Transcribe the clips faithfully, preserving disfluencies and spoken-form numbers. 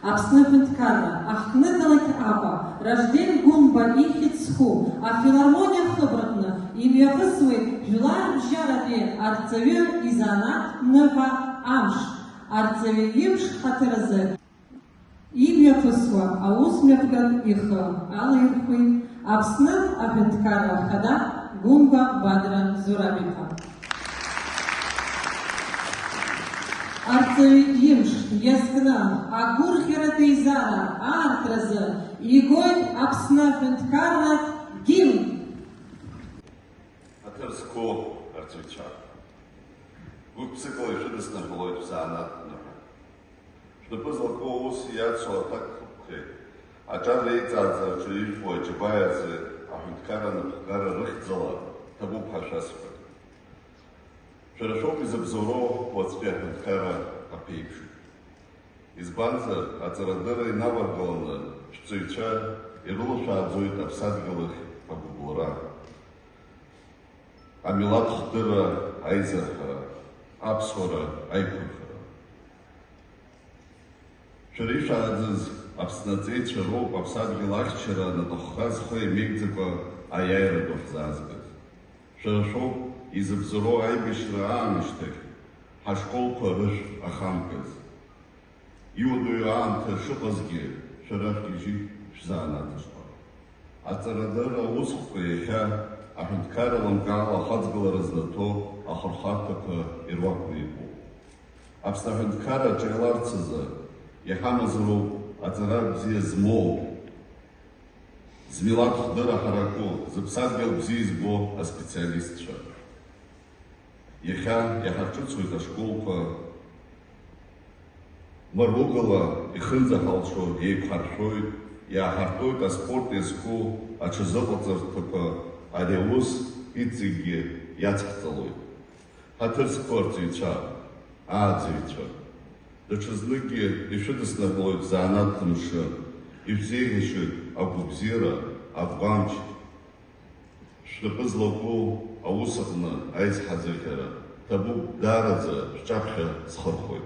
Аԥсны аҳәынҭқарра аҳҭнықалақь Аҟәа, Ражден Гәымба ихьӡ зху афилармониа ахыбраҟны имҩаԥысуеит жәлар рыбжьаратәи арҵаҩы изанааҭ ныҳәа амш, арҵаҩы имш ҳаҭыр азы. Имҩаԥысуа аус мҩаԥгатә ихы алаирхәит Аԥсны аҳәынҭқарра ахада Гәымба Бадра Зураб-иԥа. Арҵаҩы имш иазкны агәырӷьаратә еизара аартразы игоит Аԥсны аҳәынҭқарратә гимн. Ҳаҭыр зқәу арҵаҩцәа, гәык-ԥсыкала ишәыдысныҳәалоит шәзанааҭ ныҳәа. Шәнапы злаку аус иацу аҭак хықәкхеит. Аҿар реиҵааӡа аҿы ижәбо аџьабаа азы аҳәынҭқарра анапхгара рыхьӡала ҭабуп ҳәа шәасҳәоит. Шәара шәоуп изыбзоуроу уаҵәтәи аҳәынҭқарра аԥеиԥш. Избанзар, аҵарадырра инаваргаланы шәҵаҩцәа ирылашәааӡоит аԥсадгьыл ахь агәыбылра, амилаҭ хдырра, аизырҳара, аԥсуара аиқәырхара. Шәара ишәааӡаз Аԥсны аҵеицәа роуп аԥсадгьыл ахьчара анатәахха зхы еимеигӡакәа аиааира ду ҳзаазгаз. Шәара шәоуп изыбзоуроу аибашьра аамышьҭахь ҳашколқәа рышә ахамкыз. Иуадаҩу аамҭа шыҟазгьы, шәара шәгьежьит шәзанааҭ ашҟа. Аҵарадырра аусхәқәа иахьа аҳәынҭқарра лымкаала ахаҵгылара знаҭо ахырхарҭақәа ируакны иҟоуп. Аԥсны аҳәынҭқарра аҿы иаларц азы иҳамазароуп аҵара бзиа змоу, змилаҭ хдырра ҳараку, зыԥсадгьыл бзиа избо аспециалистцәа. Иахьа иаҳарҿыцуеит ашколқәа, маругала ихынӡаҳалшо еиқәҳаршәоит, иааҳартуеит аспорт иазку аҽазыҟаҵарҭақәа, ари аус иҵегьгьы иацҳҵалоит. Ҳаҭыр зқәу арҵаҩцәа, ааӡаҩцәа, даҽазныкгьы ишәыдысныҳәалоит шәзанааҭ мшы, ишәзеиӷьасшьоит агәабзиара, агәамч. Шәнапы злаку аус аҟны аизҳазыӷьара ҭабуп, даараӡа шәҿаԥхьа схырхәоит.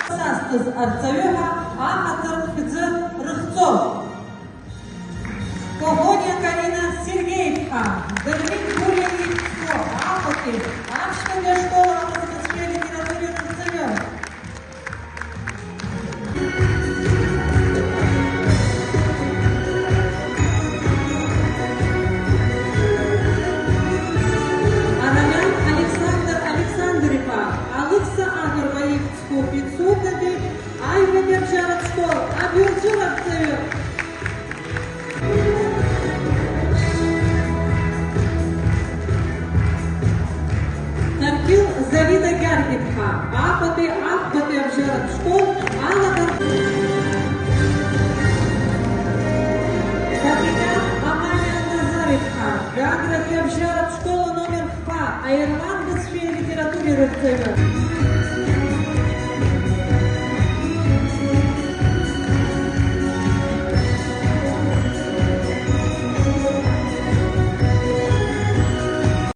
Сазҭаз арҵаҩы ҳәа ахаҭыр хьӡы рыхҵоуп. Коӷониа Карина Сергеи-иԥҳа, Дырмит Гәлиа ихьӡ зху Аҟәатәи аԥшьбатәи ашкол аҟны бызшәеи литературеи рырҵаҩы. Араион Александр Александр-иԥа, Алықьса Агрба ихьӡ зху Пицугатәи аҩбатәи абжьаратә школ абаҩрҵәыратә рҵаҩы. Ҭаркьыл Завида Гьаргь-иԥҳа, Аҟәатәи ахәбатәи абжьаратә школ алагар-, Фатима Аманиа Назар-иԥҳа, Гагратәи абжьаратә школ аномер хԥа, аерман бызшәеи алитературеи рырҵаҩы.